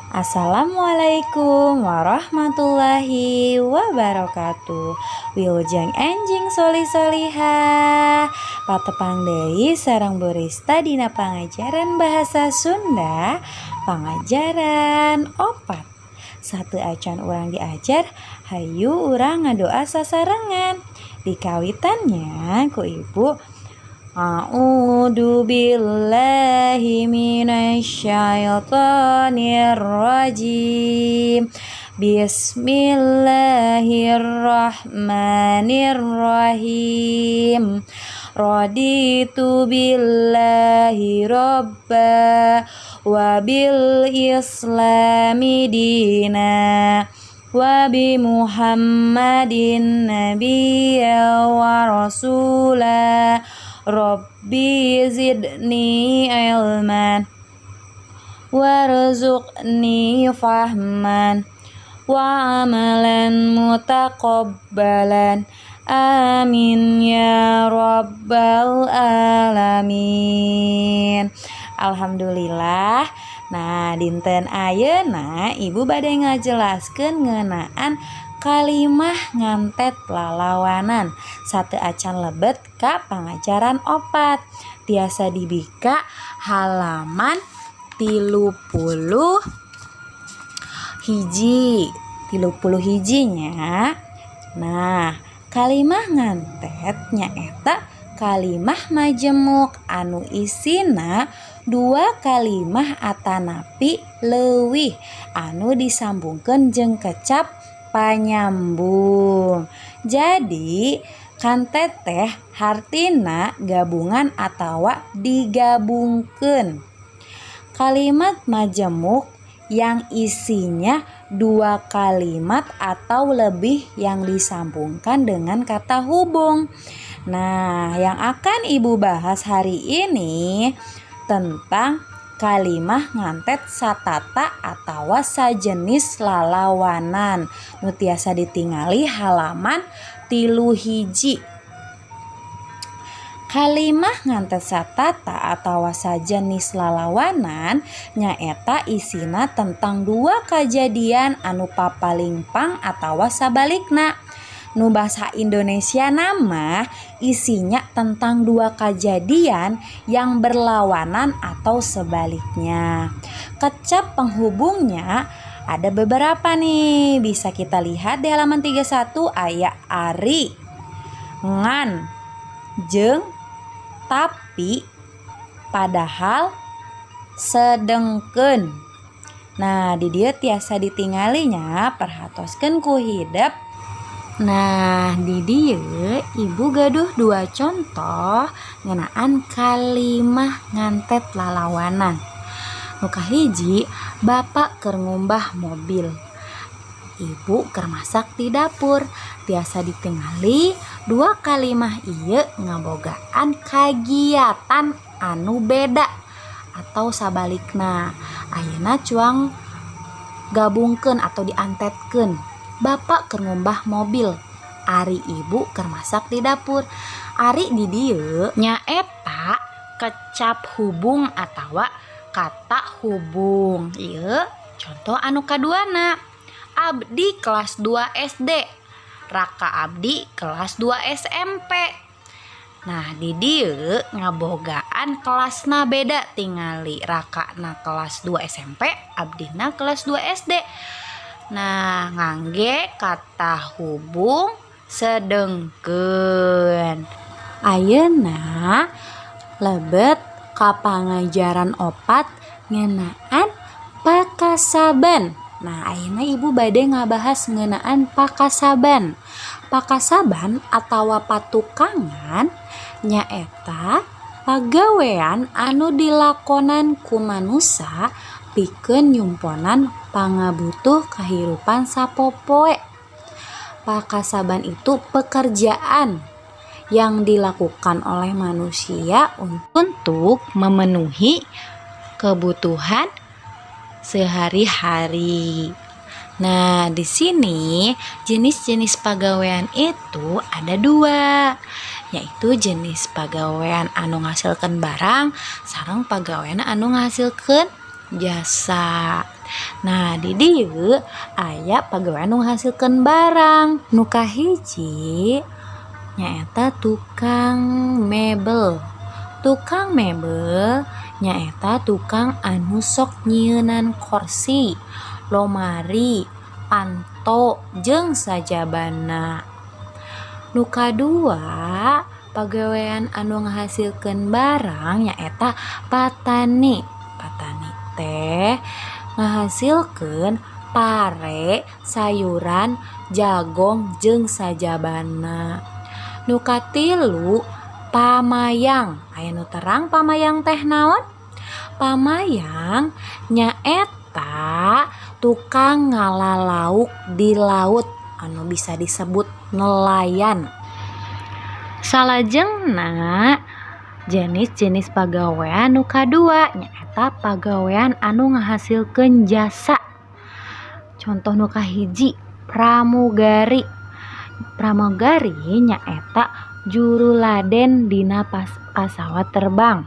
Assalamualaikum warahmatullahi wabarakatuh. Wilujeng enjing solih solihah. Patepang deui sareng Bu Rista dina pangajaran bahasa Sunda, pangajaran 4. Sateuacan urang diajar, hayu urang ngadoa sasarengan. Dikawitan nya ku Ibu. A'udzu billahi minasyaitonir rajim. Bismillahirrahmanirrahim. Raditu billahi robba wa bil islami dina wa bi Muhammadin nabiyya wa rasula. Rabbi zidni ilman warzuqni fahman wa amalan mutaqabbalan. Amin ya rabbal alamin. Alhamdulillah. Nah, dinten ayeuna Ibu bade ngajelaskeun ngeunaan kalimah ngantet lalawanan. Sateuacan lebet ka pangajaran 4. Tiasa dibika halaman 31, 31 nya. Nah, kalimah ngantet nyaeta kalimah majemuk anu isina dua kalimah atanapi leuwih anu disambungkeun jeung kecap panyambung. Jadi kantet teh hartina gabungan atawa digabungkeun. Kalimat majemuk yang isinya dua kalimat atau lebih yang disambungkan dengan kata hubung. Nah, yang akan Ibu bahas hari ini tentang kalimah ngantet satata atawa sajenis lalawanan nu tiasa ditingali halaman 31. Kalimah ngantet satata atawa sajenis lalawanan nyaeta isina tentang dua kajadian anu papalingpang atawa sabalikna. Nu basa Indonesiana mah isinya tentang dua kejadian yang berlawanan atau sebaliknya. Kecap penghubungnya ada beberapa nih, bisa kita lihat di halaman 31 aya ari, ngan, jeung, tapi, padahal, sedengkeun. Nah, di dieu tiasa ditingali nya, perhatoskeun ku hidep. Nah, di dieu Ibu gaduh dua contoh ngeunaan kalimah ngantet lalawanan. Nu kahiji, bapak keur ngumbah mobil, ibu keur masak di dapur. Tiasa ditingali dua kalimah ieu ngabogaan kagiatan anu beda atau sabalikna. Ayeuna cuang gabungkeun atau diantetkeun. Bapak keur ngumbah mobil, ari ibu keur masak di dapur. Ari di dieu nyaeta kecap hubung atawa kata hubung. Ieu contoh anu kaduana. Abdi kelas 2 SD, raka abdi kelas 2 SMP. Nah, di dieu ngabogaan kelasna beda, tingali rakana kelas 2 SMP, abdina kelas 2 SD. Nah, ngangge kata hubung sedengkeun. Ayeuna lebet ka pangajaran 4 ngeunaan pakasaban. Nah, ayeuna Ibu bade ngabahas ngeunaan pakasaban. Pakasaban atawa patukangan nyaeta pagawean anu dilakonan ku manusa pikeun nyumponan pangabutuh kahirupan sapopoe. Pakasaban itu pekerjaan yang dilakukan oleh manusia untuk memenuhi kebutuhan sehari-hari. Nah, di sini jenis-jenis pagawean itu ada dua, yaitu jenis pagawean anu ngasilkeun barang sareng pagawean anu ngasilkeun jasa. Nah, di dieu aya pagawean nu ngahasilkeun barang. Nu kahiji nyaeta tukang mebel. Tukang mebel nyaeta tukang anu sok nyieunan korsi, lomari, panto jeung sajabana. Nu kadua, pagawean anu ngahasilkeun barang nyaeta patani. Patani teh ngahasilkeun pare, sayuran, jagong jeung sajabana. Nu katilu, pamayang. Aya nu terang pamayang teh naon? Pamayang nyaeta tukang ngala lauk di laut anu bisa disebut nelayan. Salajengna, jenis-jenis pagawean nu kadua nyaeta pagawean anu ngahasilkeun jasa. Contoh nu kahiji, pramugari. Pramugari nyaeta juru laden dina pasawat terbang.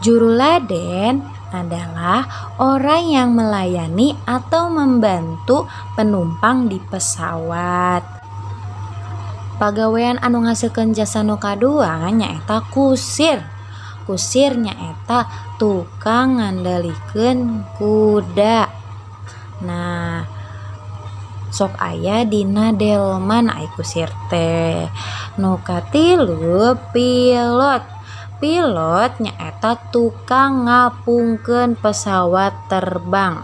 Juru laden adalah orang yang melayani atau membantu penumpang di pesawat. Pagawean anu ngahasilkeun jasa nu kadua nyaeta kusir. Kusir nyaeta tukang ngandalikeun kuda. Nah, sok aya dina delman ai kusir teh. Nu katilu, pilot. Pilot nyaeta tukang ngapungkeun pesawat terbang.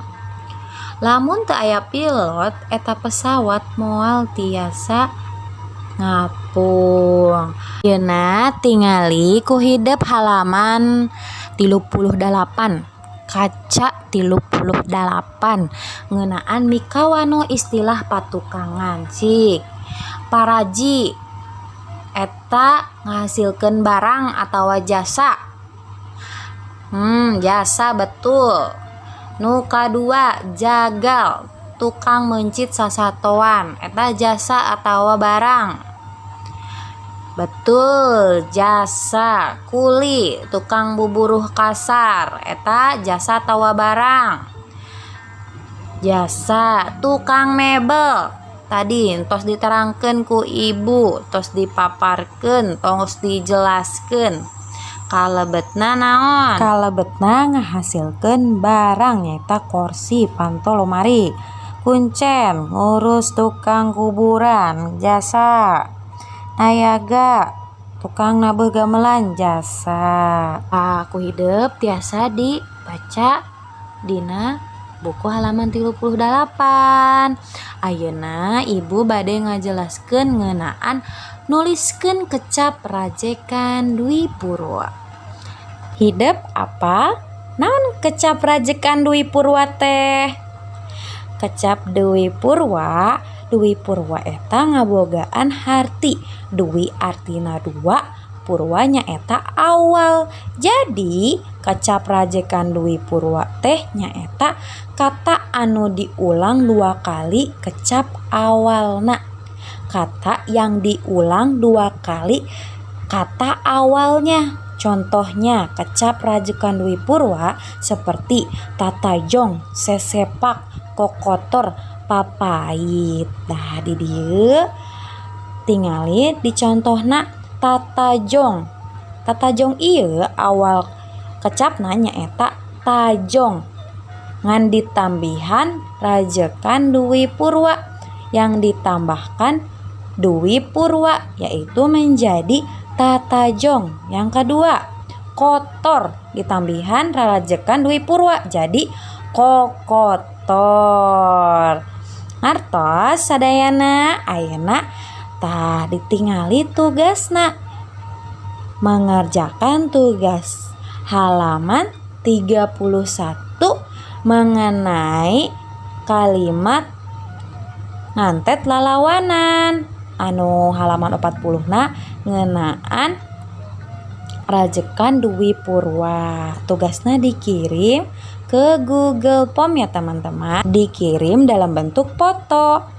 Lamun teu aya pilot, eta pesawat moal tiasa ngapung. Ayeuna tingali ku hidep halaman 38, kaca 38, ngeunaan mikawanoh istilah patukangan. Cik, paraji eta ngahasilkeun barang atawa jasa? Jasa, betul. Nu kadua, jagal, tukang meuncit sasatoan, eta jasa atawa barang? Betul, jasa. Kuli, tukang buburuh kasar, eta jasa atawa barang? Jasa. Tukang mebel tadi tos diterangkeun ku ibu, tos dipaparkeun, tos dijelaskeun, kalebetna naon? Kalebetna ngahasilkeun barang, nyaeta korsi, panto, lomari. Kuncen, ngurus tukang kuburan, jasa. Nayaga, tukang nabeuh gamelan, jasa. Tah, ku hidep tiasa dibaca dina buku halaman 38. Ayeuna ibu bade ngajelaskeun ngeunaan nuliskeun kecap rajekan Dwi Purwa. Hidep apa? Naon kecap rajekan Dwi Purwa teh? Kecap Dwi Purwa, Dwi Purwa eta ngabogaan harti. Dwi artina dua, Purwa nyaeta awal. Jadi kecap rajekan Dwi Purwa teh nyaeta kata anu diulang dua kali kecap awalna. Kata yang diulang dua kali kata awalnya. Contohnya kecap rajekan Dwi Purwa seperti tatajong, sesepak, kokotor, papait. Nah, di dieu tingali dicontohna tatajong. Tatajong ieu awal kecapna nyaeta tajong ngan ditambihan rajekan Dwi Purwa, yang ditambahkan Dwi Purwa, yaitu menjadi tatajong. Yang kedua, kotor ditambihan rajekan Dwi Purwa jadi kokotor. Ngartos sadayana? Ayeuna tah ditingali tugasna, mengerjakan tugas halaman 31 mengenai kalimat ngantet lalawanan, anu halaman 40 na ngeunaan rajekan Dwi Purwa. Tugasnya dikirim ke Google Form ya, teman-teman, dikirim dalam bentuk foto.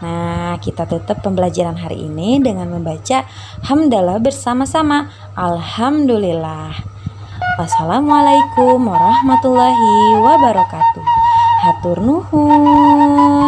Nah, kita tutup pembelajaran hari ini dengan membaca hamdalah bersama-sama. Alhamdulillah. Wassalamualaikum warahmatullahi wabarakatuh. Hatur nuhun.